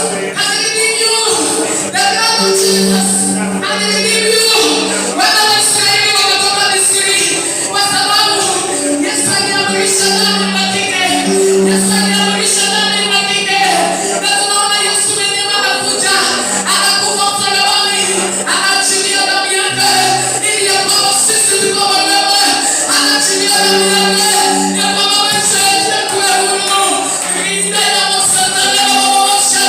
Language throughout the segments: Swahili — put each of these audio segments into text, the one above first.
And redeem you. The blood of Jesus. And redeem you. Wana wa Israeli wakatoka Misri kwa sababu Yesu aliamrisha damu imwagike. Yesu aliamrisha damu imwagike. Na tunaona Yesu mwenyewe anakuja, anakufa msalabani, anaachilia damu yake ili ya kwamba sisi tukombolewe. Anaachilia damu yake ya kwamba maisha yetu yakuwe huru. Rinda ya Musa, ya Musa,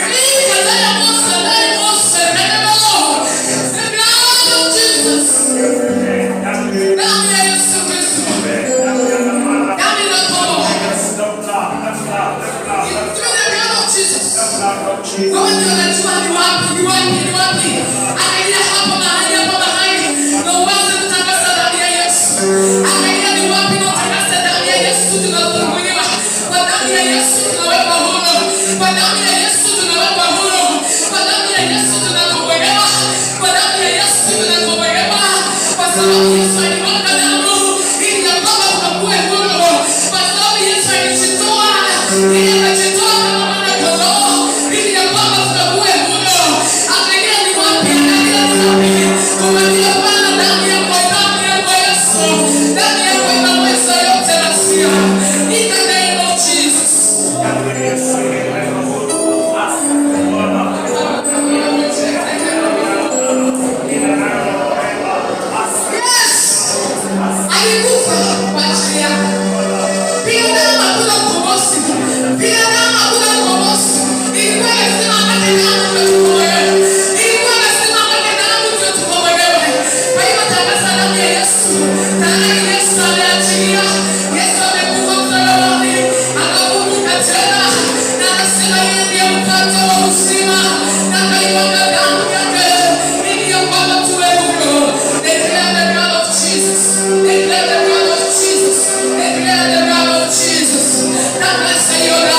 Rinda ya Musa, ya Musa, The blood of Jesus. Damu ya Yesu Kristo. Damu inakomboa. Through the blood of Jesus. Wewe ndio unajua ni wapi, ni wapi, ni wapi. Angalia hapo mahali, hapo mahali. Na uanze kutangaza damu ya Yesu. Angalia ni wapi na utangaze damu ya Yesu, tunafunguliwa. Kwa damu ya Yesu tunawekwa huru. Kwa damu ya Yesu tunawekwa huru. Kwa damu ya Yesu tunakombolewa. Kwa damu ya Yesu tunakombolewa. Kwa sababu Yesu alimwaga damu ili ya kwamba tukakuwe huru. Kwa sababu Yesu alijitoa, ili akajitoa kama mwana kondoo ili ya kwamba tukakuwe huru. Angalia ni wapi, angalia ni wapi. Kumwagia Bwana damu yako, damu yako Yesu. Damu yako inaweza yote Masia. In the name of Jesus. Yes. Alikufa kwa ajili yako. Bila damu hakuna ukombozi. Bila damu hakuna ukombozi. Ilikuwa lazima amwage damu ndio tukombolewe. Ilikuwa lazima amwage damu ndio tukombolewe. Kwa hiyo tangaza damu ya Yesu. Tayari Yesu ameachilia. Yesu amekufa msalabani, akafufuka tena, na akasema yeye ndiye mkate wa uzima, na akaimwaga damu yake ili ya kwamba tuwe huru. Declare the blood of Jesus. Declare the blood of Jesus. Declare the blood of Jesus. Tangaza hiyo damu.